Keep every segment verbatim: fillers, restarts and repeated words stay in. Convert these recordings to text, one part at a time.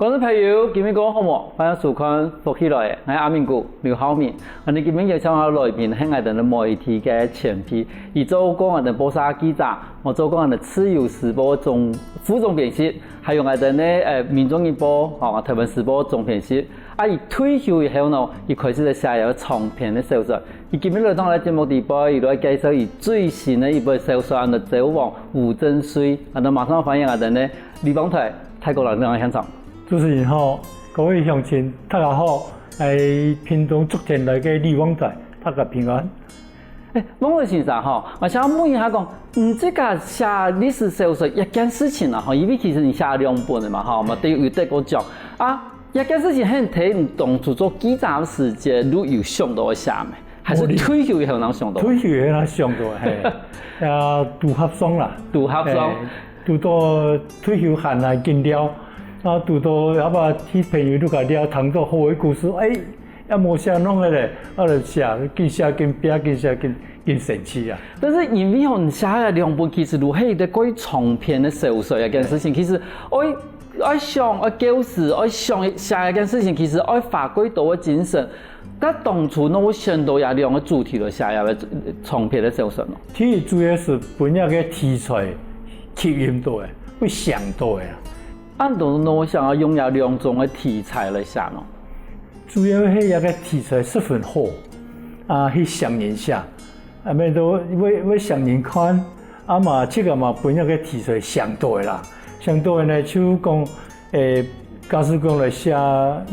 觀眾朋友，今晡日過好無？歡迎收看《福氣來了》，𠊎係阿明哥劉浩明。𠊎等今晡日邀請个來賓係𠊎等个媒體个前輩，佢做過𠊎等報社記者，也做過𠊎等自由時報總副總編輯，還有𠊎等个呃民眾日報、吼台灣時報總編輯。啊，佢退休以後呢，佢開始在寫一個長篇个小說。佢今晡日來到𠊎等節目裡背，佢來介紹佢最新个一本小說，安到《朝王吳正歲》。𠊎等馬上歡迎𠊎等个李旺台，大哥來到現場。 主持人好，各位鄉親，大家好！𠊎屏東竹田來个李旺台，大家平安。欸，旺台先生吼，𠊎想問一下講，你這個寫歷史小說這件事情啊，吼，因為其實你寫兩本个嘛，吼，嘛都有得過獎啊。這件事情係你當初做記者个時節，就有想到愛寫無？還係退休以後正想到？退休以後正想到，嘿，啊，拄合上啦，拄合上。嘿， 拄到退休閒來緊尞，啊，拄到啊，去朋友屋下尞，聽到好个故事，欸，也無寫弄个咧，啊，就寫，緊寫緊寫，緊寫緊，緊生趣啊。但是因為吼，你寫个兩本其實都係一個過長篇个小說，這件事情其實愛，愛想，愛構思，愛想寫這件事情，其實愛花過多个精神。該當初仰會選到這兩個主題來寫這個長篇个小說呢？其實主要係分這個題材吸引到个，會想到个啊。 恁樣仰會想愛用這兩種个題材來寫呢？主要係這個題材十分好，啊，去想人寫，啊，乜都會，會想人看，啊嘛，這個嘛分這個題材想到个啦。想到个呢，就講，欸，假使講來寫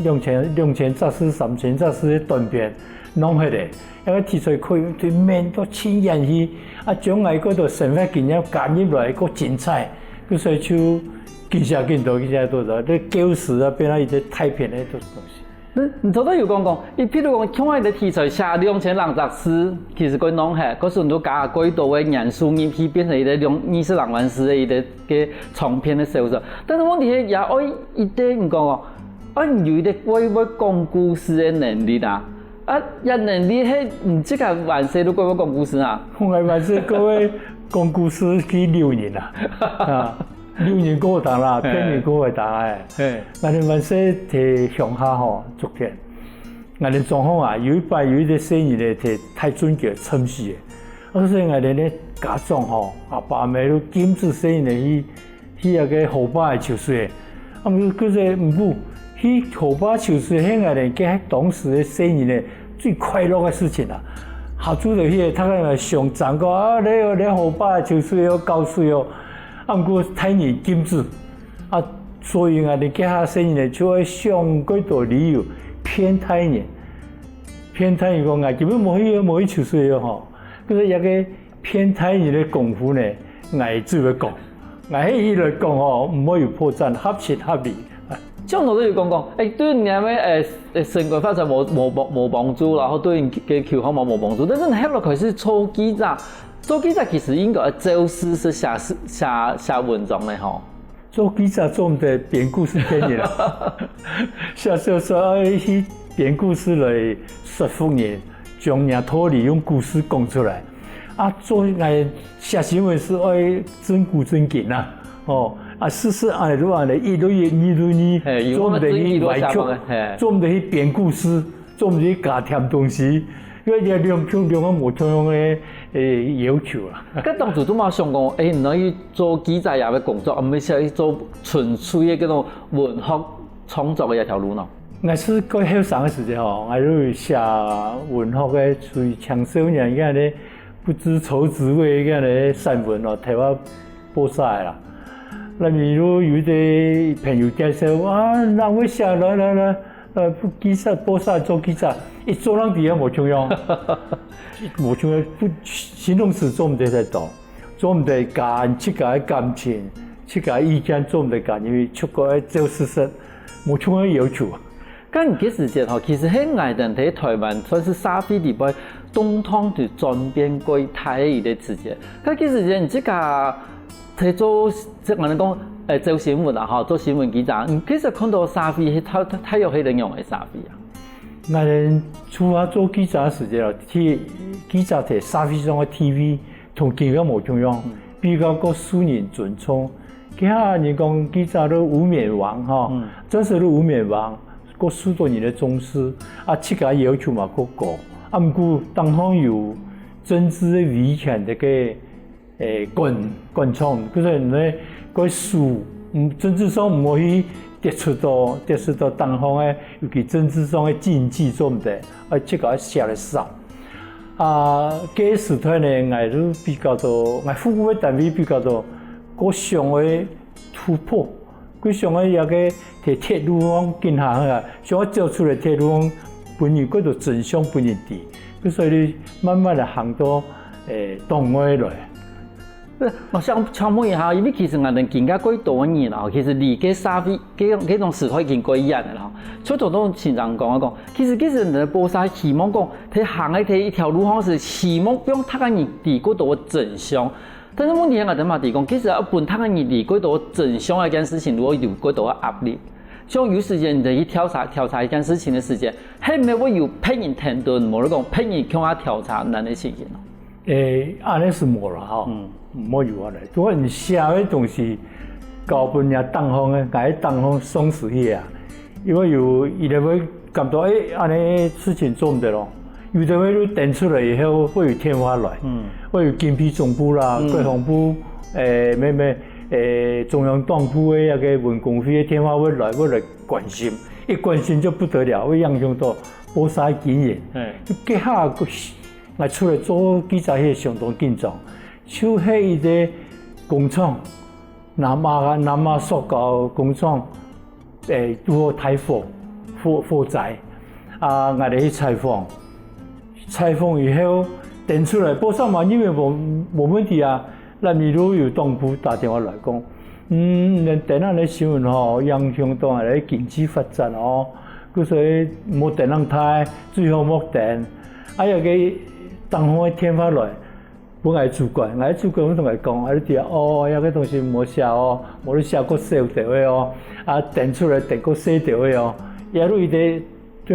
兩千，兩千隻字、三千隻字个短篇，弄忒个，這個題材可以對面到盡遠去，啊，將𠊎過多生活經驗加入來，過精彩。 故所以就緊寫緊多，緊寫多少，這構思啊，變成一個大篇个東西。那你頭先有講講，你譬如講，像這個題材寫兩千零隻字，其實過弄忒，可是你就加過多个元素入去，變成一個兩，二十零萬字个一個个長篇个小說。但是問題係，也愛一個，你講哦，愛你有一個會，會講故事个能力啊。啊，這能力係你自家還細就過會講故事啊？𠊎還細過會講故事去遛人啊，啊。 遛人過會當啦，嘿。騙人過會當欸。嘿。𠊎等還細在鄉下吼，竹田。𠊎等庄項啊，有一擺有一個細人仔在大圳橋慘死个。啊，所以𠊎等个家長吼，阿爸阿姆都禁止細人仔去，去該個河壩个泅水。啊，毋過，可是毋過，去河壩泅水係𠊎等該當時个細人仔最快樂个事情啊。下晝就去，大家想講啊，來哦，來河壩泅水哦，搞水哦。 啊，毋過大人禁止，啊，所以𠊎等該下細人仔就愛想幾多理由騙大人，騙大人講𠊎根本無去，無去泅水哦吼。可是這個騙大人个功夫呢，𠊎最會講，𠊎係起來講吼，毋會有破綻，合情合理。 像頭先有講講，欸，對你个，欸，欸，生活發展無，無，無，無幫助，然後對你个求學嘛無幫助，但是你後來開始做記者，做記者其實應該照事實寫，寫，寫文章个吼。做記者做毋得編故事騙人啊，寫小說愛去編故事來說服人，將若道理用故事講出來。啊，做，欸，寫新聞係愛真古真今啊。 哦，啊，事實恁樣就恁樣，一就一，二就二，嘿，做毋得去歪曲，有法子一就寫嘛，嘿。做毋得去編故事，做毋得去加添東西，因為這兩種，兩個無共樣个，欸，要求啊。該當初做麼想講，欸，你愛去做記者這個工作，啊，毋係去做純粹个該種文學創作个一條路呢？𠊎係較後生个時節吼，𠊎就寫文學个，屬於青少年个呢，不知愁滋味个呢散文咯，頭下 報社个啦。該時就有一個朋友介紹，啊，人會寫，來來來，呃，記者，報社做記者，一做人知啊無共樣，無共樣，不，形容詞做毋得太多，做毋得加自家个感情、自家个意見做毋得加，因為出國愛照事實，無共樣个要求。 該你該時節吼，其實係𠊎等在臺灣算係社會裡背動盪就轉變過大个一個時節。該該時節你自家在做，這𠊎等講，欸，做新聞啊吼，做新聞記者，你其實看到社會係大，大，大約係仰仔个社會啊？𠊎等出來做記者時節啊，去記者在社會上个地位同今个無共樣，比較較受人尊重，其他人講記者都無冕王吼，嗯。真實都無冕王，過受到人个重視，啊，自家要求嘛過高，啊，毋過當中有政治个威權个个，誒，管管場，就是呢，个手，嗯，政治上毋好去接觸到接觸到當中个，尤其政治上个禁忌做毋得，啊，自家寫个少。 啊，該時代呢，𠊎就比較到，𠊎服務个單位比較到，各項个突破，各項个一個在鐵路項進行啊，想愛走出來鐵路項，分人看到真相分人知，所以慢慢个行到，誒，黨外來。 我想請問一下，因為其實𠊎等今个過多年啦，其實離該社會，該種該種時代已經過遠了啦。就頭先先生講啊講，其實其實人个報社希望講，佢行个佢一條路項係希望讓大家人知過多真相。但是問題係𠊎等嘛知講，其實要分大家人知過多真相个一件事情，如果有過多个壓力，像有時間你去調查調查一件事情个時間，係毋係會有別人聽到，無你講別人共下調查恁樣个情形咯？ 誒，恁樣係無啦吼，嗯。無有恁樣。如果你寫个東西交分人家黨項个，𠊎黨項上司去啊，因為有有兜會感到，誒，恁樣事情做毋得咯。有兜會就登出來以後，會有電話來，嗯。會有警備總部啦、嗯。國防部，誒，咩咩，誒，中央黨部个那個文工會个電話會來，會來關心，一關心就不得了，會影響到報社个經營。嘿。就這下个 𠊎出來做記者係相當緊張，就係一個工廠，南亞南亞塑膠工廠，誒，堵好大火，火火災，啊，𠊎兜去採訪，採訪以後，登出來報社嘛認為無無問題啊， 𠊎等就有黨部打電話來講，嗯，恁樣登恁樣新聞吼，影響到𠊎兜經濟發展哦，故所以莫登恁大，最好莫登。啊，有個黨項个電話來，分𠊎主管，𠊎主管會同𠊎講，啊，你知啊，哦，這個東西莫寫哦，莫你寫過細條个哦，啊，登出來登過細條个哦，也有一個對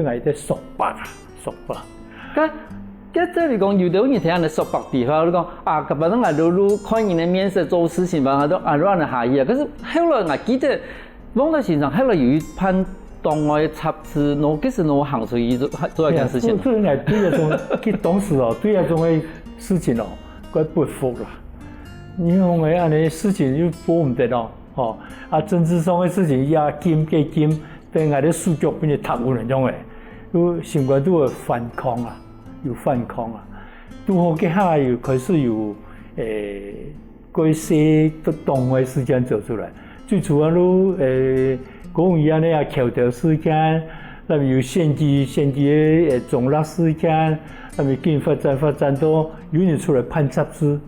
𠊎一個束縛啊，束縛。 該該這裡講，有兜人聽恁樣束縛个話，你講啊，可能𠊎兜就看人个面色做事情吧，𠊎兜𠊎兜恁樣下去啊。可是後來𠊎記得，汪德先生後來有一篇黨外雜誌，然後其實然後行出去做做一件事情。對，對，對，對，對，該種，佢當時哦，對該種个事情哦，較不服啦。你看个恁樣事情又報毋得哦，吼，啊，政治上个事情也禁，該禁， 等𠊎兜手腳分人踏穩恁樣誒，有心肝肚有反抗啊，有反抗啊。拄好該下有開始有，誒，過一些黨个事件走出來。最主要就，誒，講一下呢，橋頭事件，那麼有選舉，選舉个，誒，中立事件，那麼緊發展發展到有人出來辦雜誌，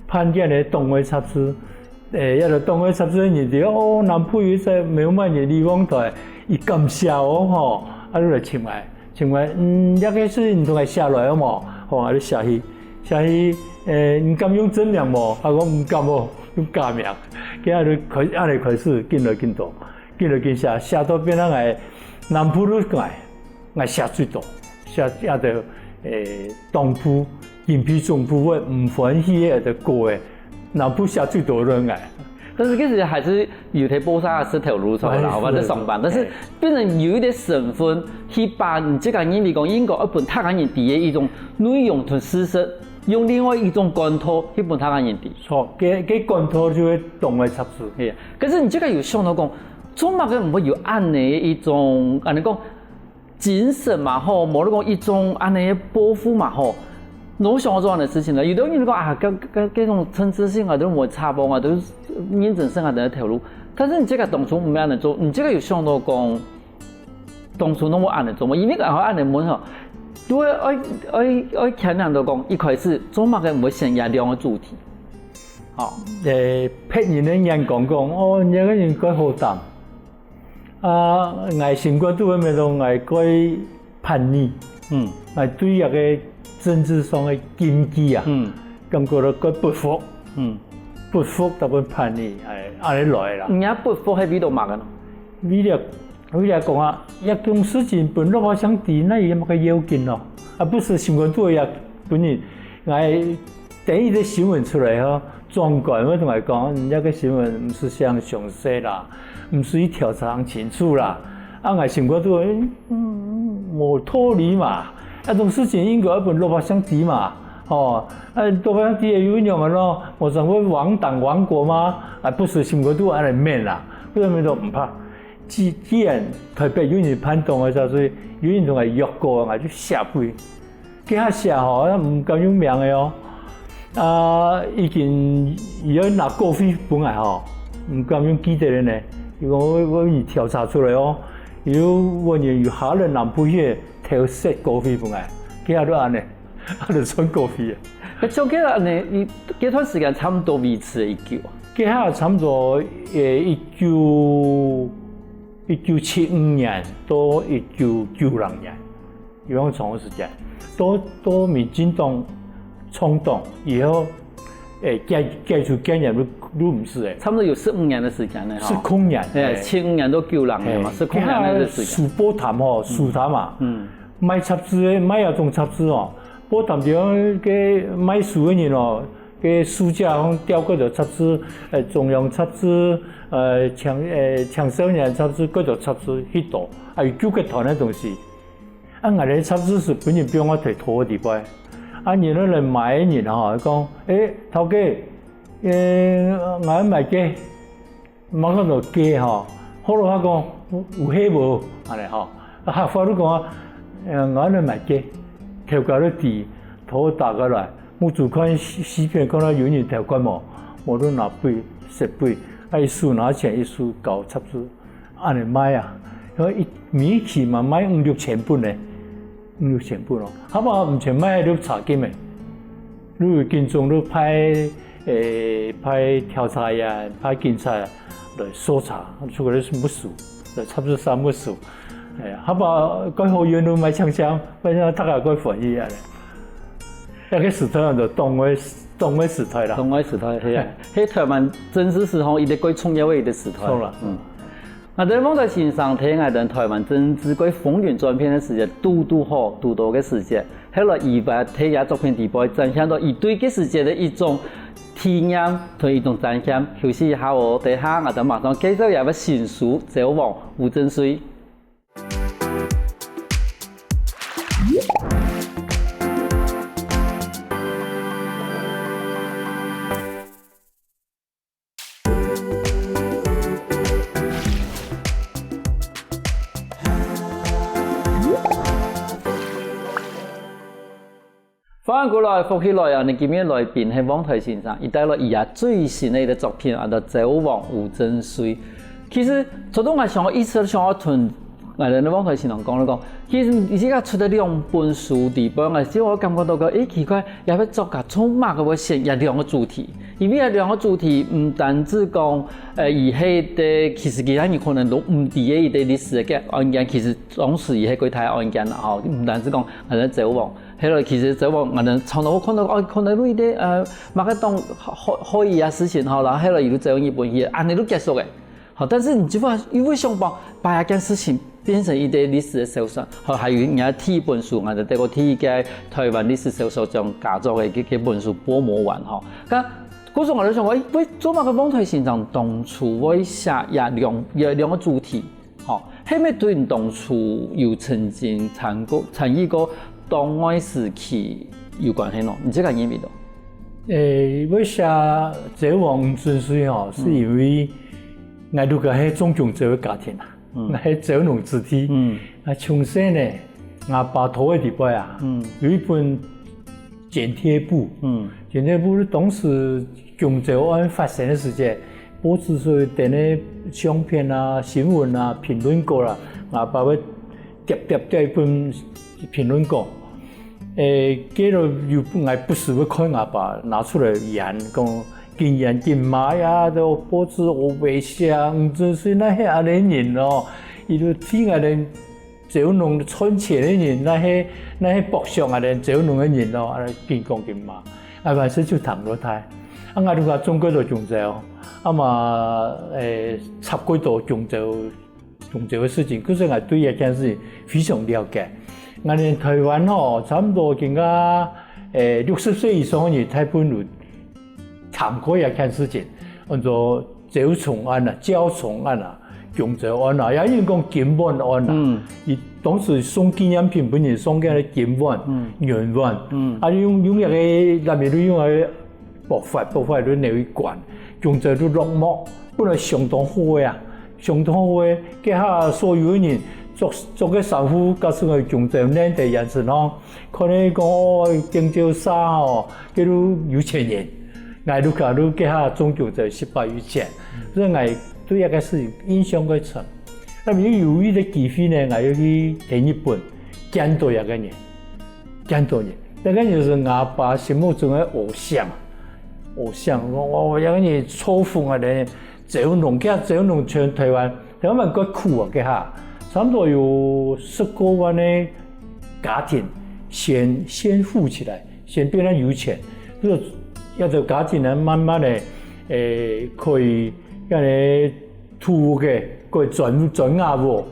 辦這樣个黨个雜誌。 誒，這兜黨个雜誌人就哦，南部有一隻苗栗个李旺台，佢敢寫哦，吼，啊，就來尋𠊎，尋𠊎，嗯，這個事情你同𠊎寫來好無？吼，啊，就寫去，寫去，誒，你敢用真名無？啊，講毋敢哦，用假名。今日就開，恁樣開始緊來緊多，緊來緊寫，寫到變成𠊎南部就𠊎。 𠊎寫最多，寫這兜，誒，黨部、警備總部个毋歡喜个這兜歌誒，南部寫最多个𠊎。但是其實還是有在報社係頭路上啦，哎，或者上班，是，但是，哎。變成有一點身份，去把你自家認為講應該要分大家人知个一種內容同事實，用另外一種管道去分大家人知。著，該該管道就係黨个雜誌。係，可是你自家有想到講，做麼个毋會有恁樣个一種，恁樣講， 精神嘛吼，無論講一種恁樣个抱負嘛吼，你有想過做恁樣个事情呢？有兜人講啊，該該該種政治性啊，都無差別啊，都認真生活个頭路。但是你這個當初毋係恁樣做，你這個有想到講，當初攏會恁樣做無？因為然後恁樣問吼，都會愛愛愛牽連到講，一開始做麼个毋會選這兩個主題？吼，誒，別人个眼光講，哦，你這個人蓋好膽。 啊，𠊎心肝肚个味道，𠊎蓋叛逆，嗯。𠊎對這個政治上个禁忌啊，嗯。感覺到蓋不服，嗯。不服，大部分叛逆，哎，恁樣來啦。你也不服係為到麼个呢？為了為了講啊，這種事情分老百姓知，哪有麼个要緊咯？啊，不是心肝肚个本人，𠊎第一個新聞出來吼，長官會同𠊎講，你這個新聞毋使寫詳細啦，毋使去調查清楚啦。啊，𠊎心肝肚，嗯，無道理嘛。啊，這種事情應該愛分老百姓知嘛，吼。啊，老百姓知會仰般咯，無正會亡黨亡國嗎？啊，毋使心肝肚恁樣愐啦，為什麼都毋怕？既既然台北有人辦黨个，所以有人同𠊎約過，𠊎就寫去。 該下寫吼，毋敢用名个哦。啊，已經佢愛拿稿費分𠊎吼，毋敢用寄个呢。佢講𠊎𠊎你調查出來哦，有問人有下人南部去偷塞稿費分𠊎，該下就恁樣，啊就賺稿費个。該像該恁樣，你該段時間差毋多維持幾久啊？該下差毋多，呃，一九一九七五年到一九九六年。 有恁長个時間，到到民進黨創黨以後，誒，解解除戒嚴都都毋使誒。差不多有十五年的時間了哈。十五年，誒，誒。七五年到九六年嘛，嘿，十五年的時間。該下書報攤吼，書攤嘛，嗯。賣雜誌个，賣啊種雜誌哦，報攤頂个賣書个人哦，个書架上吊幾多雜誌，誒，中央雜誌，誒，青誒青少年雜誌，幾多雜誌，許多，還有救國團个東西。 啊，𠊎个雜誌係分人放啊在拖个地方。啊，人來買个人吼，講：「誒，頭家，誒，𠊎買个。」麼个叫做个吼，學老話講：「有貨無？」恁樣吼。啊，客話就講啊：「呃，𠊎來買个。」頭家就知，拖打過來，目珠看四四片，看到有人偷看無，無就拿分，塞分，啊，一手拿錢，一手交雜誌。 恁樣賣啊，因為一每一期嘛賣五六千本呢，五六千本哦。下把毋曾賣就查禁誒，就有警總就派誒派調查員、派警察來搜查，出來是沒收，來差不多三沒收。誒，下把蓋好運就賣香香，賣香大家蓋歡喜啊。那個時代就黨个黨个時代啦。黨个時代，係啊，係台灣政治史上一個蓋重要个一個時代。錯了，嗯。 𠊎兜黃台先生在𠊎兜台灣政治蓋風雲轉變个時節，堵堵好堵著个時節，後來佢把在這作品底背展現到佢對該時節个一種體驗同一種展現。休息一下哦，等下𠊎兜馬上介紹佢个新書《朝王》，吳振瑞。 歡迎過來，福氣來啊！𠊎今晡日來賓係黃台先生，佢帶來佢最新个一個作品，安到《朝王》，吳振瑞。其實，頭先𠊎想，一直想愛同𠊎兜个黃台先生講一講，其實你這下出个兩本書底背，𠊎就有感覺著講，誒，奇怪， 這位作家做麼个會選這兩個主題？因為這兩個主題毋單止講，呃，佢係在，其實其他人可能都毋知个一個歷史个案件，其實當時佢係幾大案件啦，吼，毋單止講，可能《朝王》，後來其實《朝王》可能常常會看著，哦，可能有一個，呃，麼个黨害，害佢啊事情，吼，然後後來佢就走日本去，恁樣就結束个。 好，但是你就會，又會想講，把這件事情變成一個歷史个小說，好，還有人家第一本書，𠊎兜得過第一屆台灣歷史小說獎佳作个這，這本書《播磨丸》吼。該，故所𠊎就想講，誒，會做麼个黃台先生當初會寫這兩，這兩個主題，吼，係毋係對你當初有曾經參過，參與過黨外時期有關係喏？你自家認為喏？誒，會寫《朝王》吳振瑞吼，係因為 𠊎屋下係種弓蕉个家庭啊，𠊎係蕉農子弟。啊，從細呢，吾爸拖个地背啊，有一本剪貼簿，剪貼簿當時弓蕉案發生个時節，報紙上有登个相片啊、新聞啊、評論稿啦，吾爸會疊疊疊一本評論稿。 誒，該落有𠊎不時會看吾爸拿出來演，講緊演緊罵呀，都報紙烏白寫，吳振瑞哪係恁樣人哦，佢就替𠊎兜蕉農賺錢个人，哪係，哪係剝削𠊎兜蕉農个人哦，恁樣緊講緊罵，啊，萬事就談落來。啊，𠊎就講種幾多弓蕉，啊嘛，誒，插幾多弓蕉， 弓蕉个事情，故所𠊎對這件事情非常了解。𠊎兜台灣吼，差毋多今下，誒，六十歲以上个人大部分有談過這件事情，安到招蟲案啊、蛟蟲案啊、弓蕉案啊，也有人講金碗案啊。嗯。佢當時送紀念品分人送个金碗、嗯。銀碗，嗯。啊，用，用該个，內面就用該个薄發，薄發就拿去關，弓蕉就落幕，本來相當好个啊，相當好个，該下所有个人著，著个衫褲，加上个弓蕉，拿在眼前吼， 可能講哦，弓蕉沙哦，佢就有錢人。𠊎就講，就該下種弓蕉就十分有錢，所以𠊎對這个事情印象蓋深。那麼又有一個機會呢，𠊎又去在日本見到這个人，見到人，這个人係𠊎爸心目中个偶像，偶像。哦，這个人抽風啊，連招農，佢招農全台灣，台灣蠻苦啊，該下，差不多有十過萬个 家庭先，先富起來，先變得有錢，所以這个家庭呢，慢慢个，誒，可以，恁呢，土个，可以轉，轉瓦屋，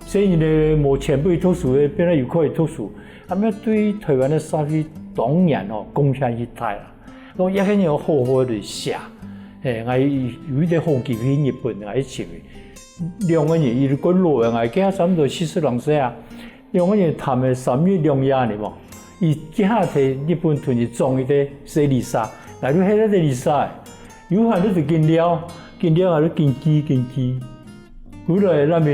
所以呢，無錢分佢讀書个，變得又可以讀書，佢等對台灣个社會當然哦，貢獻很大啦。講這个人好好个寫，誒，𠊎有一個好機會去日本，𠊎去尋佢。兩個人，佢過老了，𠊎該下差不多四十零歲啊。 兩個人談了三日兩夜呢無？佢這下在日本同佢種一個細梨沙，𠊎就歇在這梨沙，有閒就緊尞，緊尞𠊎就緊記緊記。後來那麼，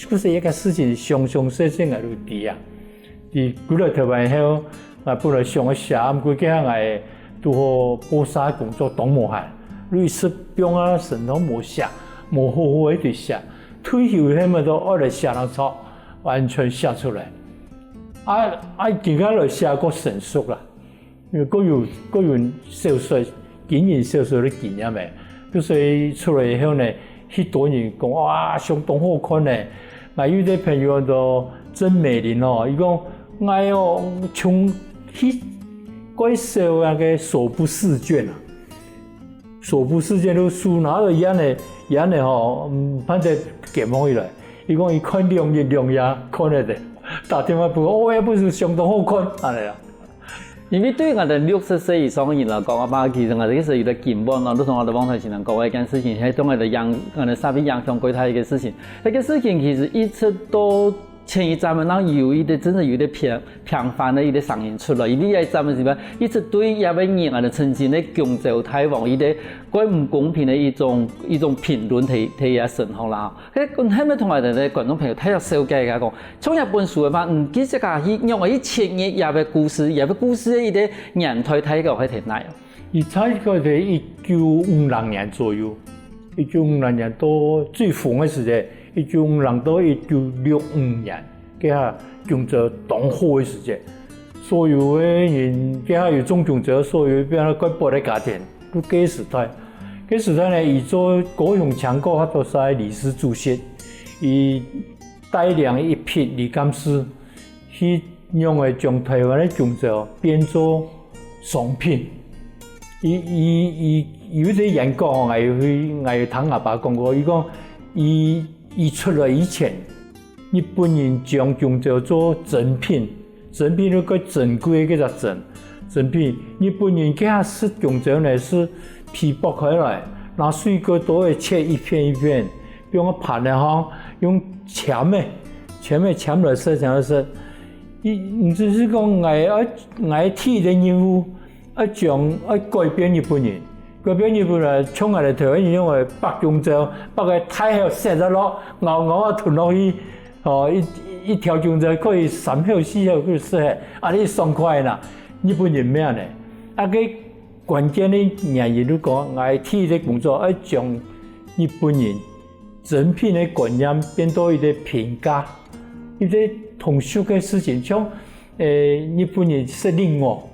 故所一個事情，詳詳細細𠊎就知啊。佢過來台灣後，𠊎本來想愛寫，毋過該下𠊎堵好報社工作當無閒，就一直放啊，成攏無寫，無好好个去寫。退休後嘛，都愛來寫兩冊。 完全寫出來。啊，啊，今下來寫較成熟啦，因為較有，較有小說，經營小說个經驗了。所以出來以後呢，許多人講，哇，相當好看呢。𠊎有一個朋友安到鄭美玲哦，佢講，𠊎哦，從去蓋少那個手不釋卷啊， 手不釋卷，就手拿著恁呢，恁呢吼，嗯，反正撿毋起來。佢講佢看兩日兩夜看得个，打電話分𠊎，哦，這本書相當好看，恁呢啊。因為對𠊎兜六十歲以上个人來講，啊，其實𠊎兜其實有點根本咯，就像𠊎兜黃台先生講个一件事情，係對𠊎兜影，𠊎兜社會影響蓋大一個事情。該個事情其實一直都 前一站呢，有一個真正有一個平，平凡个一個聲音出來，因為這一站个時候，一直對這位人啊，曾經个弓蕉大王，一個蓋毋公平个一種，一種評論在，在這身上啦。該，該下面同𠊎兜个觀眾朋友大約紹介一下講，像這本書个話，嗯，其實啊，佢仰般去切入這個故事，這個故事个一個年代大概係在哪啊？ 佢大概在一九五零年左右，一九五零年到最紅个時節，一九五零到一九六五年，該下弓蕉當好个時節，所有个人，該下有種弓蕉，所有變到蓋薄个家庭，就該時代。該時代呢，佢做高雄青果合作社个理事主席，佢帶領一批理監事， 去仰般將臺灣个弓蕉變做商品。佢，佢，佢有一隻演講，𠊎有去，𠊎有聽𠊎爸講過，佢講，佢，佢出來以前，日本人將弓蕉做珍品，珍品就蓋珍貴个該隻珍，珍品。日本人該下食弓蕉呢，係皮剝開來，拿水果刀仔切一片一片， 放个盤仔項，用簽个，簽个簽來食，簽來食。佢毋只係講𠊎愛，𠊎第一个任務，愛將，愛改變日本人。改變日本人，像𠊎兜臺灣人用个剝弓蕉，剝个大口塞得落，咬咬啊吞落去，吼，一，一條弓蕉可以三口四口去食个，恁呢爽快啦。日本人毋係恁呢。啊，該關鍵个原因就講，𠊎第一个工作愛將日本人 珍品个觀念變到一個平價，一個通俗个事情，像，誒，日本人食蘋果，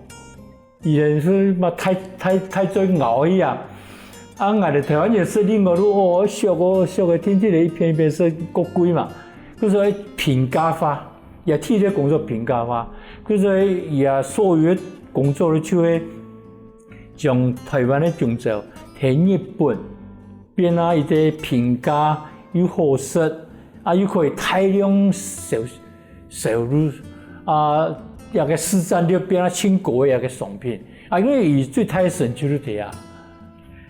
以前係嘛大，大，大嘴咬去啊，啊，𠊎兜臺灣人食蘋果都哦，削哦，削个，定定个一片一片食，較貴嘛，就係平價化，也第一个工作平價化，就係也所有个工作就係將臺灣个弓蕉，在日本 變啊一個平價又好食，啊，又可以大量銷，銷路，啊，這個市占率變啊盡高个一個商品。啊，因為佢最大个成就就在啊，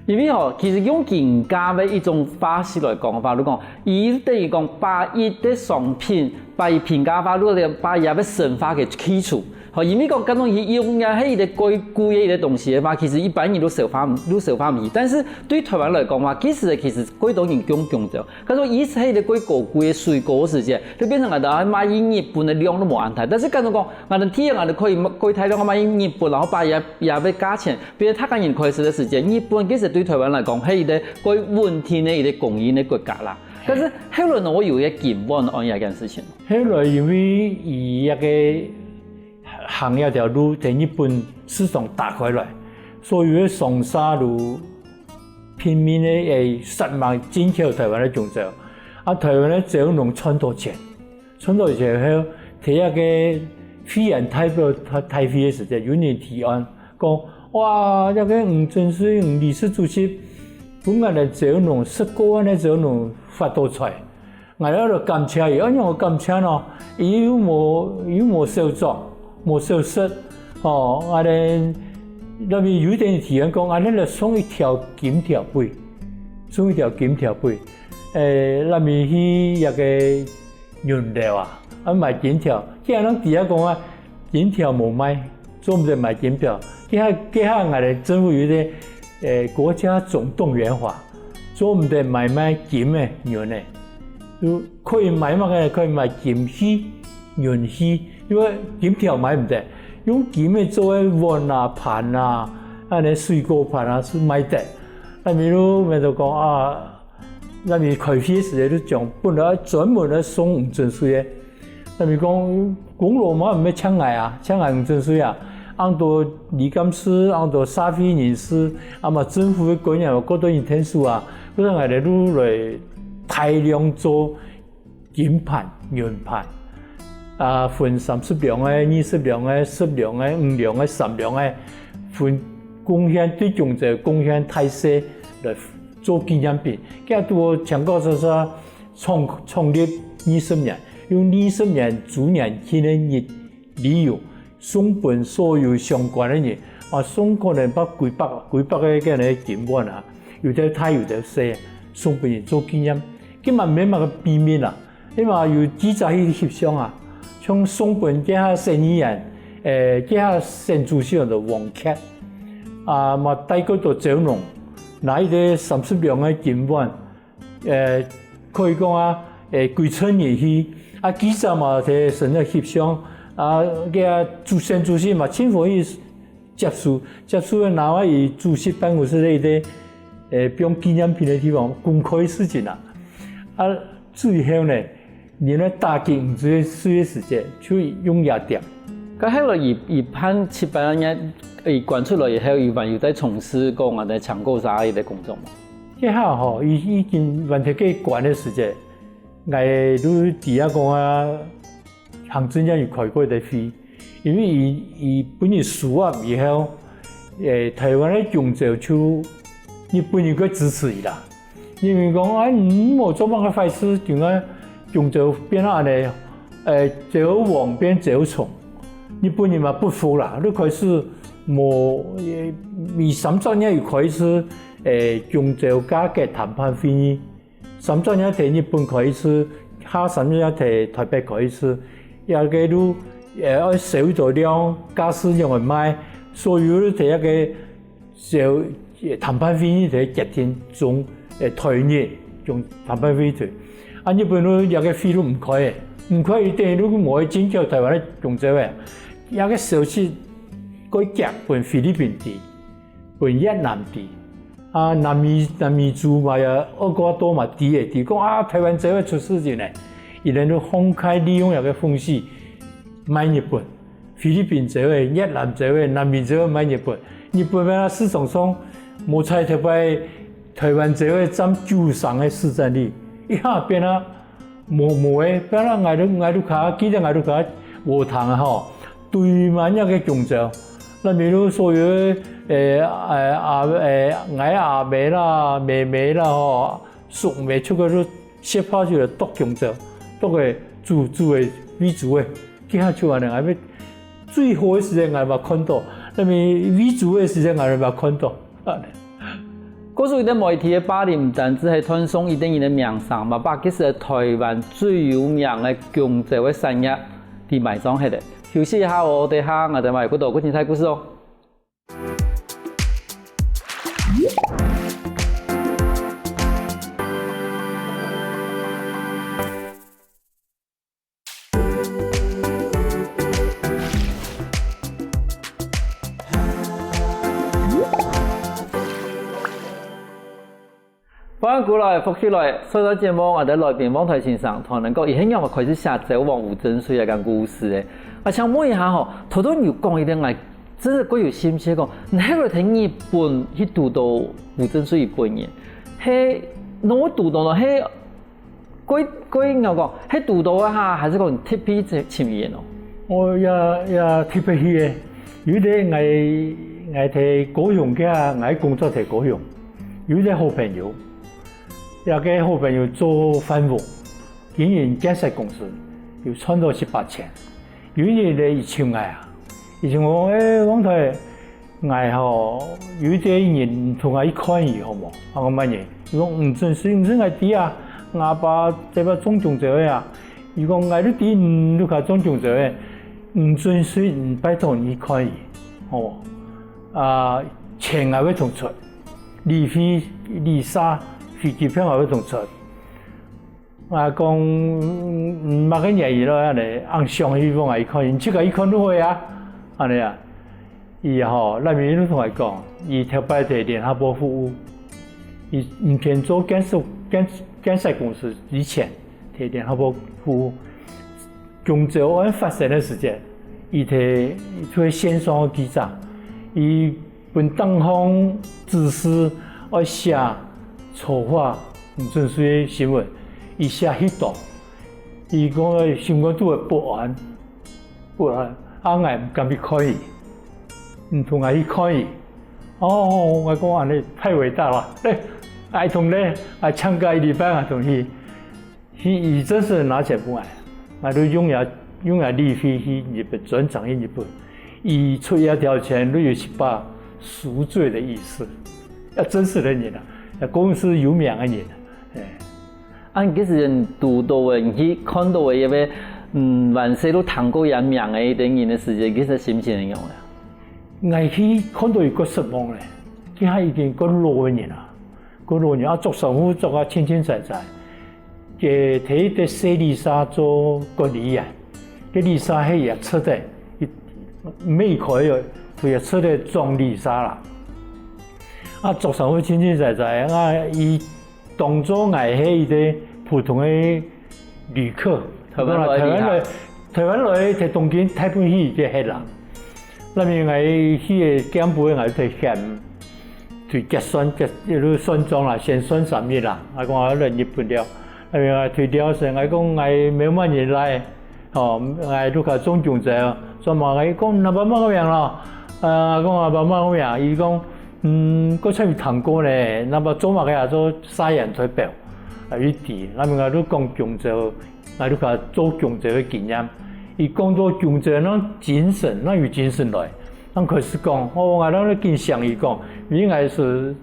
因為吼，其實用今下个一種話式來講个話，就講，佢等於講把佢个商品，把佢平價化，就係把佢个生活个去除。吼，因為講，該種佢用个係一個過貴个一個東西个話，其實一般人都消化，都消化毋起。但是對台灣來講嘛，其實其實過多人用用著，該種佢係一個過高貴个水果个時節，就變成𠊎兜愛賣去日本个量都無恁大。但是該種講，𠊎兜第一，𠊎兜可以過大量賣去日本，然後把佢个價錢 比如大家人開始个時節，日本其實對台灣來講，係一個過穩定个一個供應个國家啦。但是後來呢，會有一個金碗恁樣一件事情。後來因為佢一個行這條路，在日本市場打開來，所有个商社就拼命个，誒，殺猛進口台灣个弓蕉，啊，台灣个蕉農賺到錢。 賺到以前後，在該個會員代表大，大會个時節，有人提案，講：「哇，這個吳震尞、吳理事主席，分𠊎兜蕉農，十過萬个蕉農發到財。」𠊎兜就感謝佢，仰會感謝呢？佢又無，又無少種，無少食，吼，𠊎兜，該位有一個人提案講，𠊎兜來送一條金條分佢，送一條金條分佢。 誒，𠊎兜去一個銀樓啊，啊，買金條。佢恁樣知啊講啊，金條無賣，做毋得買金條。該下，該下𠊎兜政府有一個，誒，國家總動員法，做毋得買賣金个、銀个。就可以買麼个呢？可以買金器、銀器，因為金條買毋得，用金个做个碗啊、盤啊，恁樣水果盤啊，係買得。該比如，𠊎兜講啊， 該位開會个時節就講，本來專門來送吳震尞个。該位講，功勞嘛毋係淨𠊎啊，淨𠊎吳震尞啊，恁多理監事，恁多社會人士，啊嘛政府个官員，有過多人𢯭手啊，所以𠊎兜就來大量做金盤、銀盤，啊，分三十兩个、二十兩个、十兩个、五兩个、三兩个，分貢獻，對弓蕉貢獻大細來 做紀念品。佢都全國就係創，創立二十年，用二十年週年慶个日，理由，送分所有相關个人，啊，送可能百幾百，幾百個个金碗啊，有兜大有兜細，送分人做紀念。根本無麼个秘密啊，因為有記者去翕相啊，像送分該下省議員，誒，該下省主席个黃傑，啊，嘛帶過到蕉農，拿一個三十兩个金碗， 呃，可以講啊，呃，歸村人去，啊，記者嘛在身邊翕相，啊，該主，省主席嘛盡歡喜接受，接受了拿去主席辦公室个一個，呃，放紀念品个地方，公開事情啊。啊，最後呢，人來打擊吳震尞个時節，就用這點。該後來佢，佢判七八年，佢關出來以後，佢還有在從事講啊，在搶購啥个工作嘛？ 這下吼，已，已經完全个關个時節，𠊎都知啊講啊，行政院有開過个會，因為佢，佢分人收押以後，誒，台灣个弓蕉就日本人較支持佢啦。因為講，哎，你無做麼个壞事，就啊弓蕉變到恁樣，誒，蕉王變蕉蟲，日本人嘛不服啦，就開始無，誒，每三十年又開一次，誒，弓蕉價格談判會議。 三十年在日本開一次，下三十年在台北開一次，這個就，呃，愛銷多量，價數仰般賣，所有在這個銷，談判會議在決定中，呃，台日中談判會議。啊，日本就這個會就毋開个，毋開佢等於就無愛進口台灣个弓蕉个。這個消息過寄分菲律賓知，分越南知。 啊，南美，南美洲嘛，也厄瓜多嘛，知个，知講啊，台灣蕉會出事情呢，佢等就放開利用這個風氣賣日本，菲律賓蕉个、越南蕉个、南美蕉个賣日本。日本个市場上無採特別，台灣蕉个佔九成个市佔率，一下變啊 無，無个，變到𠊎兜，𠊎兜較，記得𠊎兜較無糖啊吼，堆滿這個弓蕉。該比如所有个，誒，誒，阿，誒，𠊎阿姆啦、妹妹啦吼，叔姆出去都切破出來剁弓蕉，剁个煮，煮个，煨煮个，這下就恁樣，𠊎最好个時間𠊎嘛看到，該味，煨煮个時間𠊎嘛看到，恁樣。故所有个媒體个霸凌，毋單止係斷送一等人个名聲，嘛把其實个台灣最有名个弓蕉个產業，佢埋葬忒了。休息一下哦，等下𠊎等還有更多更精彩故事哦。 歡迎過來，福氣來！上段節目，𠊎等來賓黃台先生同𠊎等講，佢係仰般開始寫蕉王吳振瑞个故事个。啊，想問一下吼，頭頭你有講一點，𠊎真係蓋有興趣講，你後來在日本去堵到吳振瑞本人，係哪位堵到呢？係 該該仰講，係堵到个哈，還係講特別尋尋佢哦？哦，也也特別去个，有一日𠊎𠊎在高雄个，𠊎工作在高雄，有一個好朋友，這個好朋友做飯務，經營建設公司，有賺到一把錢。有一日咧，佢尋𠊎啊，佢尋𠊎講：「欸，黃台， 𠊎吼，有一個人同𠊎去看佢好無？」啊，𠊎問佢，佢講：「吳振瑞，吳振瑞𠊎知啊，吾爸這擺種弓蕉个啊。」佢講：「𠊎都知你屋下種弓蕉个，吳振瑞，你拜託你去看佢，好無？啊，錢𠊎會同出，旅費、旅社、飛機票𠊎會同出。」 𠊎講：「嗯，麼个原因咯？」恁呢，恁想去問𠊎去看，你自家去看就會啊，恁呢啊。佢吼，那邊就同𠊎講，佢頭擺在聯合報服務，佢毋曾做建設建建設公司以前，在聯合報服務。弓蕉案發生个時節，佢在做線上个記者，佢 分黨方指示愛寫醜化吳振瑞个新聞，佢寫忒多。佢講个新聞都會不安，不安，啊，𠊎毋敢去看佢，毋同𠊎去看佢。哦，𠊎講恁呢太偉大了，欸，𠊎同咧，𠊎請假一禮拜𠊎同去。 去，佢真實拿錢分𠊎，𠊎就用這用這旅費去日本，專程去日本。佢出這條錢，就有一把贖罪的意思。這真實的人啊，這公司有名的人啊，欸。啊，你該時間堵到个，你去看到个，因為，嗯，還細就聽過佢名个一個人个時間，其實心情係仰般啊？𠊎去看到佢較失望咧，佢還已經較老个人啊。 過老年啊，著衫褲著啊清清采采，佢在一個細旅社做管理員，該旅社係佢出个，佢每開个，佢出个總旅社啦。啊，著衫褲清清采采，啊，佢當做𠊎係一個普通个 旅客，台灣來个啊。台灣來，台灣來，在東京大部分去个係啦。那邊𠊎去个店鋪，𠊎在喊，去結算，結，就算帳啦，先算三日啦。𠊎講𠊎來日本了，那邊𠊎退掉先，𠊎講𠊎無麼人來，吼，𠊎屋下種弓蕉，所以嘛，𠊎講你爸爸个名咯，呃，𠊎講𠊎爸爸个名，佢講，嗯，過出去聽過呢，你爸做麼个啊？做沙眼代表。 啊，佢知，𠊎明仔就講弓蕉，𠊎就佮做弓蕉个經驗。佢講到弓蕉，那精神，那有精神來，那開始講，哦，𠊎那緊想佢講，因為𠊎係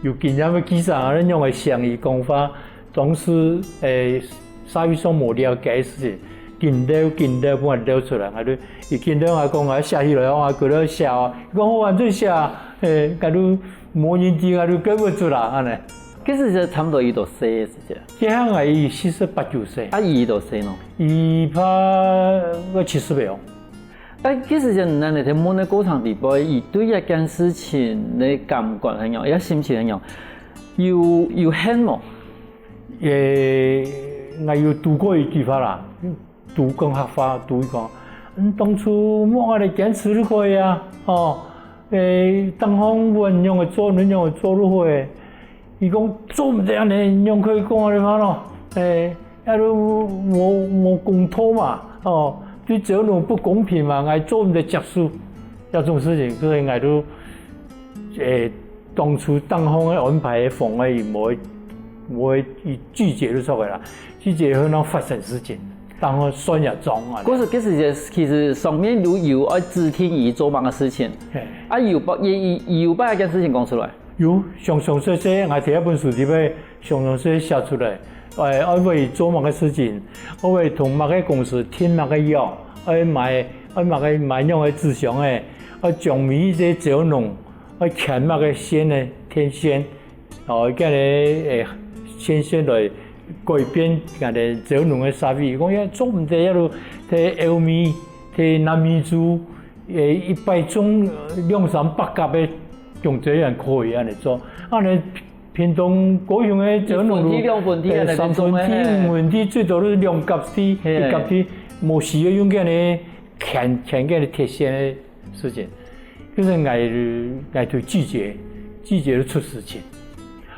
有經驗个記者，𠊎仰會想佢講話，當時，誒，社會上無了解个事情，緊尞緊尞，分𠊎尞出來，𠊎就，佢緊尞，𠊎講，𠊎寫起來，𠊎就寫哦，佢講好，恁樣寫啊，誒，𠊎就無人知，𠊎就講毋出啦，恁樣。 該時節差毋多幾多歲个時節？該下𠊎四十八九歲。啊，佢幾多歲呢？佢怕个七十歲哦。啊，該時節，𠊎等在問个過程裡背，佢對這件事情个感覺係仰，佢心情係仰，有，有恨無？誒，𠊎有堵過一句話啦， 都講客話，都講，嗯，當初莫𠊎來堅持就可以啊，吼，誒，當方阮仰會做，恁仰會做就好誒。佢講做毋得恁樣，仰可以講恁樣話咯？誒，該就無，無公道嘛，吼，對蕉農不公平嘛，𠊎做毋得接受這種事情，所以𠊎就，誒，當初當方个安排个方案，無，無拒絕就著个啦，拒絕以後正發生事情。 然後算也中啊。故所，該時節其實上面有，有愛指定佢做麼个事情，嘿。啊，有把，也，也有把一件事情講出來。有詳詳細細，𠊎第一本書裡背詳詳細細寫出來，誒，愛會做麼个事情，愛會同麼个公司訂麼个約，愛買愛麼个買樣个紙箱仔，愛將每一隻蕉農愛牽麼个線个電線，哦，恁樣誒線線來改變𠊎等蕉農个社會。講也做毋得，也就在歐美、在南美洲，誒，一擺種兩三百甲个香蕉園可以恁樣做，恁樣屏東高雄个蕉農就分地兩分地恁樣三分地、五分地，最多就兩甲地、一甲地，無需要用恁樣牽牽恁樣鐵線个事情。 就是𠊎，𠊎就拒絕，拒絕出事情。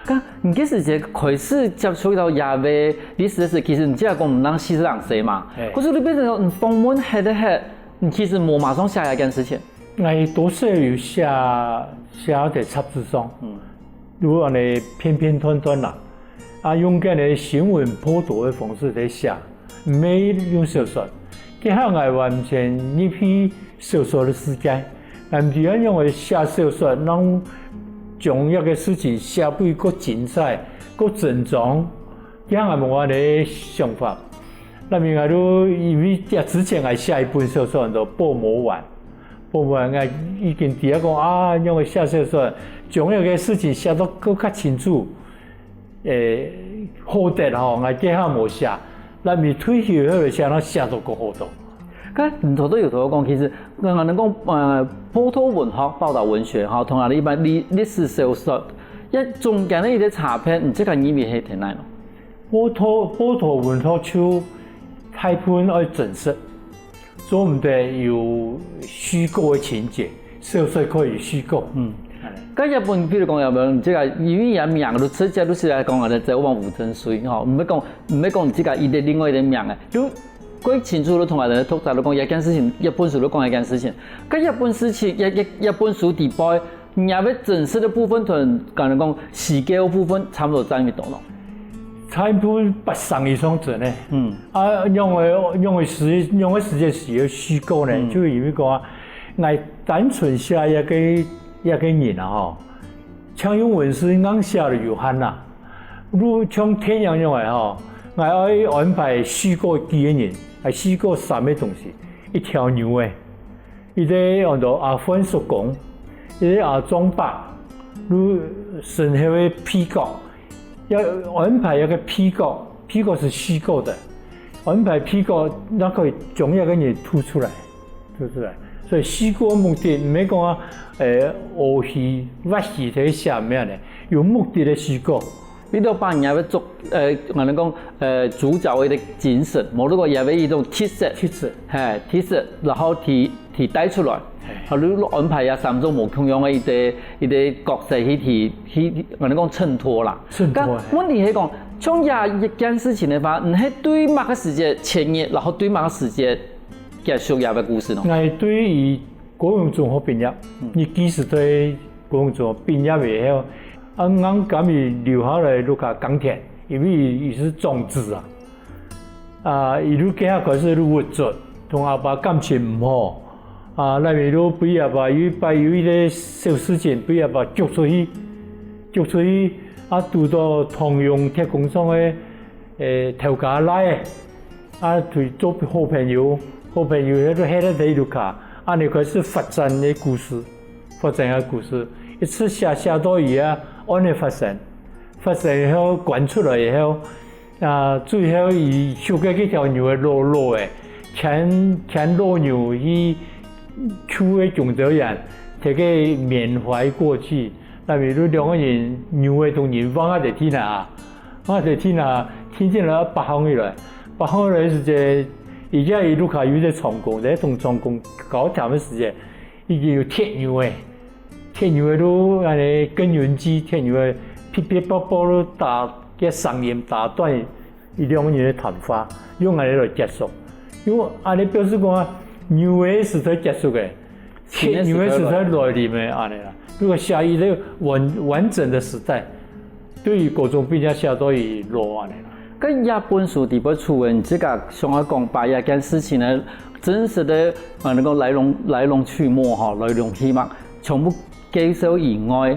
該你該時節開始接觸到這位歷史个時，其實你只係講毋到四十零歲嘛，可是你變成講你訪問歇个歇，你其實無馬上寫這件事情。𠊎多少有寫，寫在雜誌上，嗯，就恁樣片片段段啦，啊，用該个新聞報導个方式來寫。 毋係用小說。該下𠊎完全入去小說个世界，𠊎毋知愛仰般寫小說，讓將一个事情寫會較精彩、較真章。該下𠊎無恁樣个想法。該下𠊎就因為這之前𠊎寫一本小說，安到《報魔丸》，《報魔丸》𠊎已經知影講啊，仰般寫小說，將一个事情寫到較較清楚。 誒，好得吼，𠊎該下無寫，該下退休後寫，正寫到較好讀。該你頭頭有同𠊎講，其實𠊎等講，呃，報導文學、報導文學吼，同𠊎等一般歷歷史小說，這中間个一個差別，你自家認為係在哪呢？報導報導文學就大部分愛真實， 做毋得有虛構个情節，小說可以虛構。嗯，該這本，比如講，這個因為這名就直接就係來講𠊎等蕉王吳振瑞吼，毋係講毋係講你自家一個另外一個名誒，就過清楚就同𠊎等讀者就講這件事情，這本書就講這件事情，該這本事情，這這這本書底背， 若个真實个部分同，敢若講虛構个部分差毋多佔幾多咯？差毋多八成以上真个。嗯。啊，仰會仰會時仰會時節係有虛構呢？嗯。就因為講啊，𠊎單純寫一個一個人啊吼，像用文字硬寫就有限啦。如像電影樣个吼，𠊎愛安排虛構幾個人，啊，虛構三個東西，一條牛仔， 一個安到阿煥叔公，一個阿壯伯，就身後个配角，愛安排一個配角，配角係虛構个，安排配角，正可以將這個人突出來，突出來。所以虛構个目的，毋係講啊，誒，學習、挖起來寫咩呢，有目的个虛構。 你都把人家个主，呃，𠊎等講，呃，主角个一個精神，無論講也有一種特色，特色。嘿，特色，然後提提帶出來，嘿。啊，你安排啊三種無共樣个一個一個角色去提去，𠊎等講襯托啦。襯托，該嘿。問題係講，像這一件事情个話，你係對麼个時節切入，然後對麼个時節結束這個故事呢？𠊎對於 高雄中學畢業，嗯。日據時代高雄中學畢業以後，啊，𠊎敢佢留下來屋下耕田，因為佢係長子啊。啊，佢就該下開始就鬱卒，同阿爸感情毋好。啊，該佢就分阿爸有一擺有一個小事情，分阿爸逐出去，逐出去，啊，堵到通用鐵工廠个，誒，頭家倈仔。 啊，就做好朋友，好朋友，該就歇在佢屋下，恁樣開始發展个故事，發展个故事，一直寫寫到佢啊，恁樣發生，發生以後，趕出來以後，啊，最後佢畜个該條牛仔老老仔，牽牽老牛去樹个中央，在該緬懷過去，該就兩個人，牛仔同人放下在地下。 啊，就天啊，天天來北方起來，北方起來時節，而且佢屋下有隻長工，在同長工交談个時節，已經有鐵牛仔，鐵牛仔都恁樣耕耘機，鐵牛仔噼噼啪啪都打，个聲音打斷佢兩個人个談話，用恁樣來結束。因為恁樣表示講啊，牛仔時代結束个，鐵牛仔時代來臨个恁樣啦。如果下一個完完整个時代， 對於高中畢業寫到佢老恁樣啦。該這本書底背除了你自家想愛講把這件事情个真實个，呃，該個來龍來龍去脈吼，來龍去脈，全部介紹以外，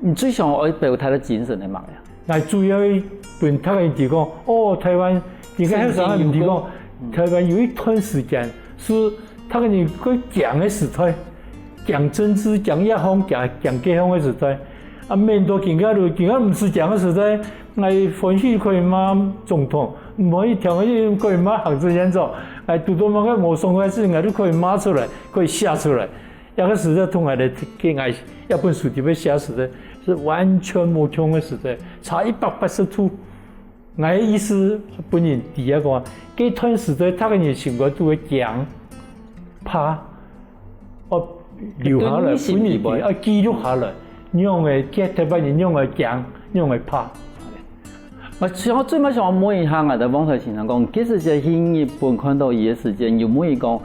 你最想愛表達个精神係麼个？𠊎主要分大家人知講，哦，臺灣，應該係想人知講，臺灣有一段時間係大家人較強个時代，強政治、強這項、強強該項个時代。啊，免到今下就今下毋使強个時代，𠊎歡喜可以罵總統，毋歡喜聽个可以罵行政院長，𠊎堵到麼个無爽快个事情，𠊎就可以罵出來，可以寫出來。 這个時代同𠊎个，該𠊎這本書裡背寫時代，係完全無共个時代，差一百八十度。𠊎个意思，分人知啊講，該段時代，大家人心肝肚个驚、怕，哦，留下來，分人知，啊，記錄下來，仰會，該臺灣人仰會驚，仰會怕。 𠊎想最尾想問一下𠊎个汪台先生講，其實在去日本看到佢个時間，有問佢講，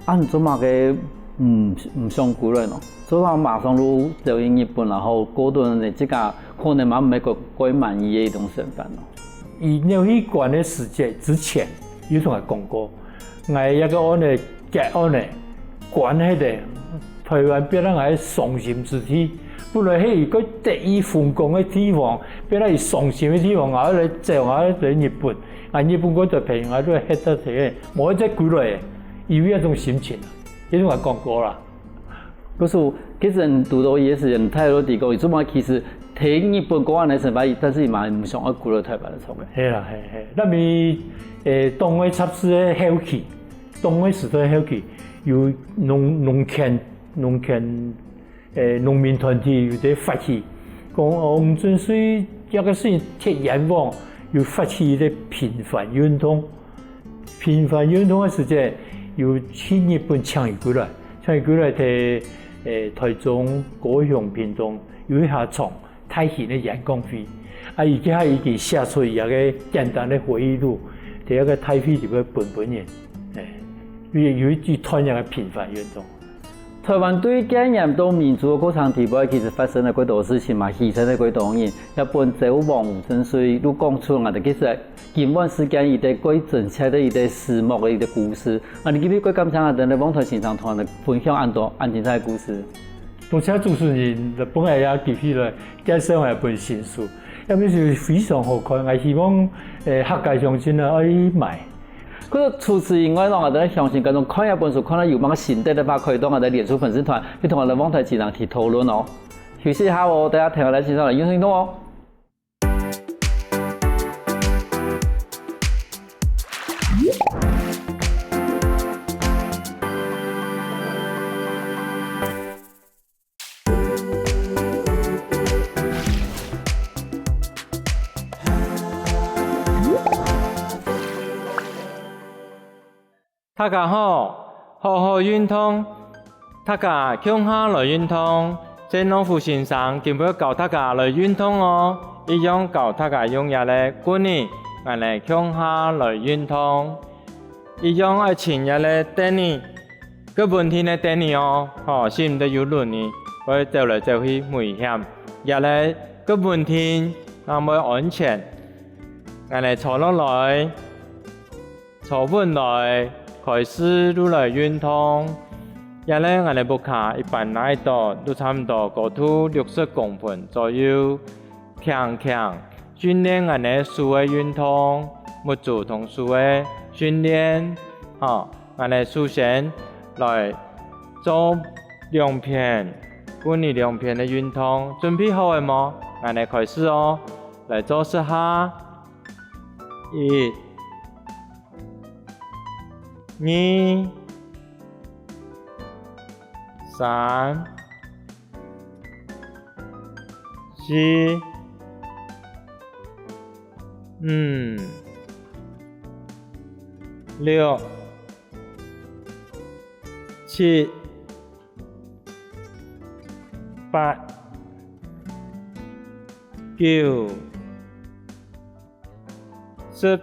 啊，你做麼个毋毋想歸來呢？做麼个馬上就走去日本，然後過到你自家可能嘛毋係過過滿意个一種生活呢？佢入去關个時節之前，有同𠊎講過，𠊎這个案个結案个關係个。 臺灣變成𠊎个傷心之地，本來係一个得意風光个地方，變成佢傷心个地方，𠊎愛來走，𠊎愛來日本，𠊎日本个朋友，𠊎都係歇到這个，無愛再歸來个，有這種心情啊，這種𠊎講過啦。故所，其實你堵到佢个時間，大家都知講，佢做麼其實在日本過恁个生活，但是佢嘛毋想愛歸來臺灣个創个。係啦，係係，該麼，誒，當个雜誌个後期，當个時代後期，有農農村 農村，誒，農民團體有在發起，講，哦，吳振瑞這个事情忒冤枉，有發起一个平反運動。平反運動个時節，有去日本請佢歸來，請佢歸來在，誒，臺中、高雄、屏東有一下場大型个演講會。啊，佢這下已經寫出佢个簡單个回憶錄，在該个大會裡背分分人，誒，有有一段這个平反運動。 臺灣對戒嚴到民主个過程裡背，其實發生了幾多事情嘛，犧牲了幾多人。這本《走亡吳振瑞》就講出來个，其實今晚世間一个最真切个一个死亡个一个故事。啊，你今日過感謝𠊎等个汪台先生同𠊎等分享恁多恁精彩个故事。多謝主持人，分𠊎這機會來介紹𠊎本新書，這本書非常好看，𠊎希望，誒，客家鄉親啊愛買。 除此以外呢，𠊎等相信觀眾看這本書，看到有麼个心得个話，可以到𠊎等个臉書粉絲團，去同𠊎等汪台先生去討論哦。休息一下哦，大家聽𠊎等先生來用心動哦。 大家好，好好運動，大家共下來運動。鄭農福先生今晡日教大家來運動哦，一樣教大家用這个棍仔，𠊎等共下來運動。一樣愛㧡這个凳仔， 較穩定个凳仔哦，吼，使毋得有輪仔，會走來走去危險。這个較穩定，正會安全。𠊎等坐落來，坐穩來，開始就來運動。這个𠊎等屋下一般拿到，就差毋多高度六十公分左右。 輕輕訓練𠊎等个手个運動、目珠同手个訓練。吼，𠊎等首先來做兩片，分你兩片个運動。準備好了無？𠊎等開始哦！來做十下。一、二、三、 四、五、六、七、八、九、 十。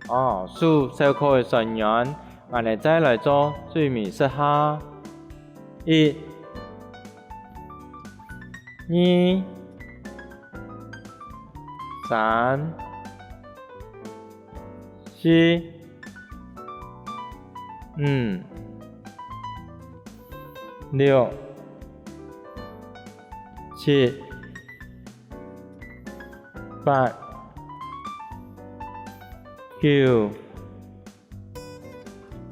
哦，手稍可會痠軟，𠊎等再來做最尾十下。一、二、三、四、五、六、 七、八、九、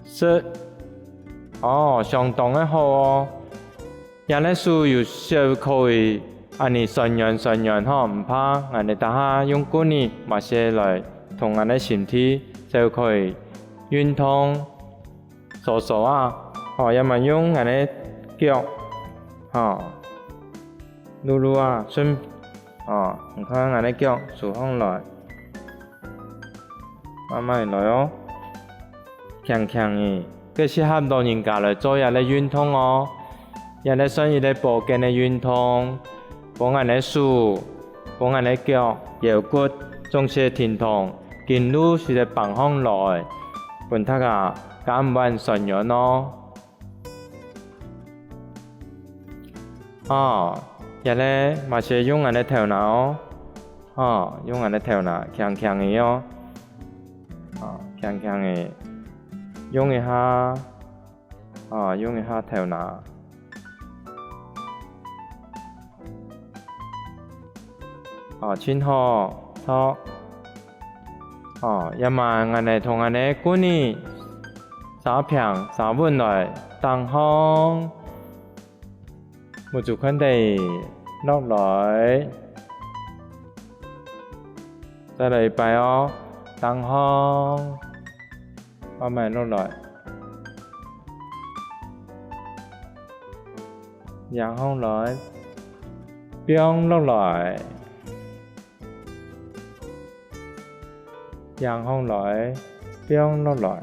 十。哦，相當个好哦！這个手有小可以恁呢酸軟酸軟吼，毋怕，𠊎等這下用棍仔麼个來同𠊎等身體小可以運動。 搓搓啊，吼，也嘛用𠊎等个腳，吼，擼擼啊，順，哦，你看𠊎等个腳收䟘來，慢慢來哦，輕輕仔，該適合老人家來做這个運動哦。這个算一个保健个運動，幫𠊎等个手，幫𠊎等个腳、腰骨，總係定著筋路使得放䟘來，分大家 較毋會酸軟哦。哦，這个嘛係用𠊎等个頭那哦，哦，用𠊎等个頭那，輕輕仔哦，哦，輕輕仔，用一下，哦，用一下頭那。 哦，盡好，著。哦，這下𠊎等同𠊎等个棍仔，儕平儕穩來，頂䟘，目珠看著，落來，再來一擺哦，頂䟘，慢慢落來。 仰䟘來，放落來，仰䟘來，放落來。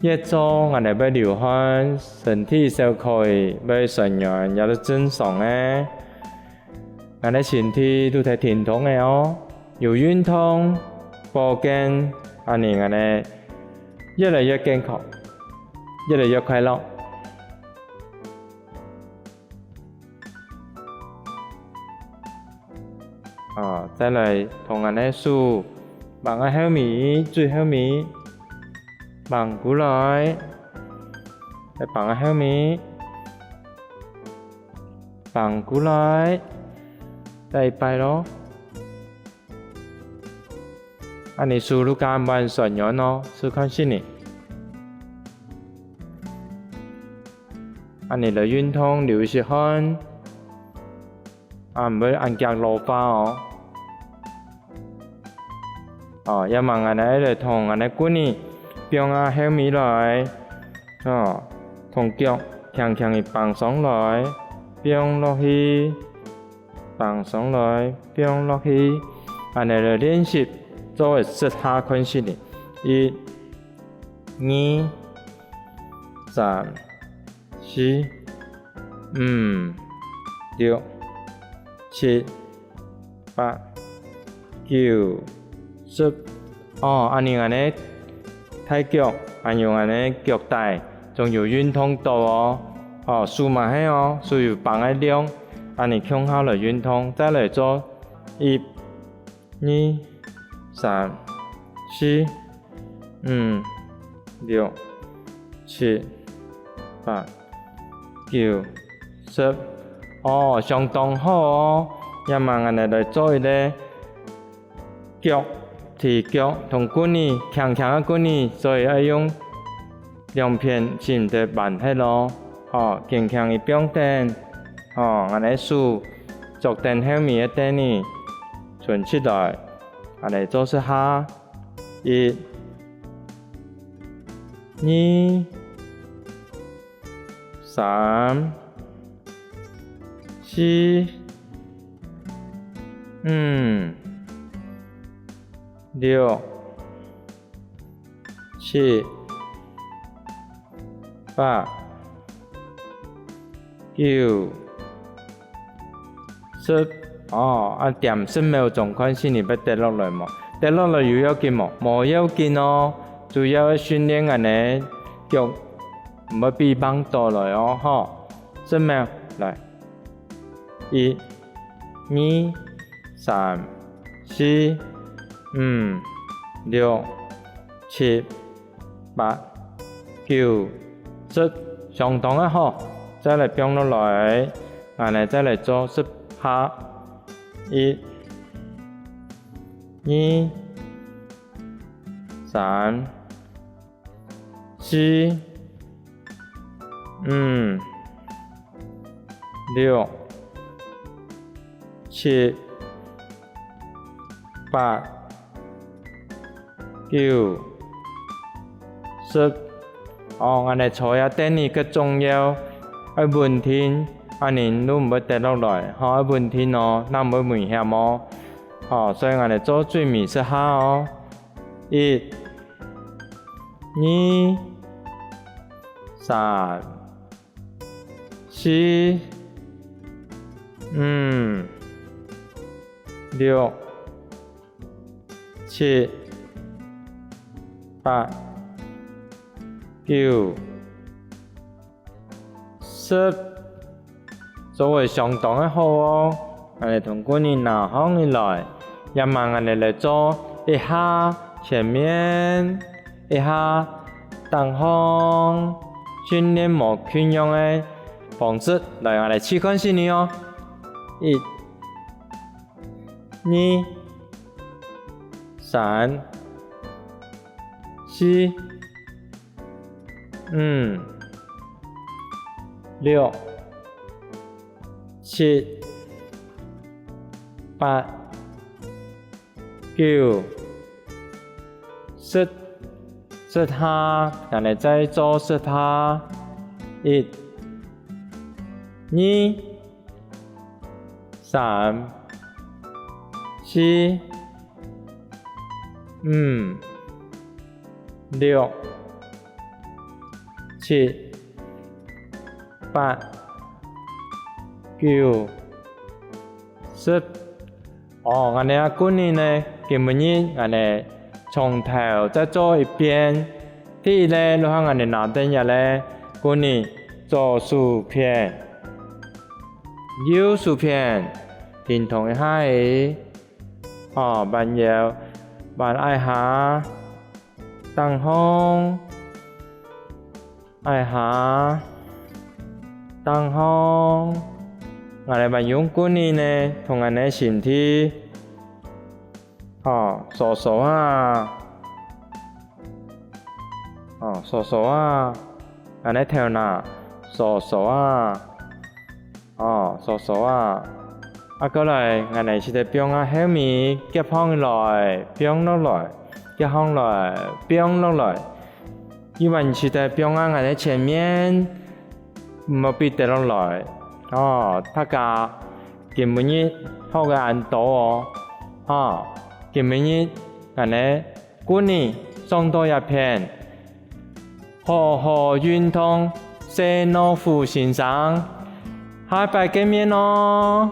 越做𠊎等會流汗，身體小可以會酸軟，也係正常个。 𠊎等个身體都在停動个哦，有運動、保健，恁呢𠊎等越來越健康，越來越快樂。啊，再來同𠊎等个手，放个後尾，最後尾，放過來，再放个後尾。 放過來，再一擺囉。恁呢手路較毋會酸軟囉，試看試呢。恁呢來運動流一息汗，啊，毋會恁遽老化哦。 哦，這下𠊎等愛來同𠊎等个棍仔放啊後尾來，哦，同腳輕輕仔放上來，放落去，放上來，放落去。恁呢來練習，做个十下看試呢。一、二、三、 四、五、六、七、八、九、十。哦，恁呢𠊎等个大腳，還有𠊎等个腳底，總有運動著哦。哦，手嘛係哦，手有放个量，恁呢共下來運動，再來做一、 二、三、四、五、六、七、八、九、十。哦，相當好哦！這下𠊎等來做一個腳，提腳同棍仔，輕輕个棍仔，所以愛用 兩片盡得扳忒囉。吼，輕輕仔放等，吼，𠊎等手捉等後面个凳仔，伸直來，𠊎等做十下。一、二、三、四、五、六、 七、八、九、十。哦，啊，恬十秒鐘看試你會跌落來無？跌落來有要緊無？無要緊哦，主要愛訓練𠊎等腳毋會被嗙倒來哦，吼。十秒，來。 一、二、三、四、五、六、七、八、九、十，相當个好。再來放落來，𠊎等再來做十下。一、二、三、四、五、六、七、八、九、十。哦，𠊎等坐這凳仔个重要，愛穩定，恁仔就毋會跌落來，吼，愛穩定哦，正毋會危險哦。吼，所以𠊎等做最尾十下哦。一、二、三、四、五、六、七、八、九、十。做得相當个好哦！𠊎等同棍仔拿䟘起來，這下𠊎等來做一下前面，一下頂項，訓練無共樣个方式。來，𠊎等來試看先哦！一、二、三、四、五、六、七、八、九、十。十下，𠊎等再做十下。一、二、三、四、五、六、七、八、九、十。哦，𠊎等个棍仔呢，今晡日𠊎等從頭再做一遍。第一呢，就係𠊎等拿等這个棍仔，左手片、右手片，停動一下仔。哦，彎腰，彎一下，頂項， 一下，頂項。𠊎等還用棍仔呢，同𠊎等个身體，吼，掃掃啊，吼，掃掃啊，𠊎等个頭那，掃掃啊。 哦，掃掃啊。啊，過來，𠊎等試著放啊後尾，夾䟘來，放落來，夾䟘來，放落來。又還試著放啊𠊎等前面，毋好分跌落來。哦，大家今晡日學个恁多哦。哦，今晡日𠊎等 棍仔上到這片，好好運動，細腦虎先生，下擺見面哦！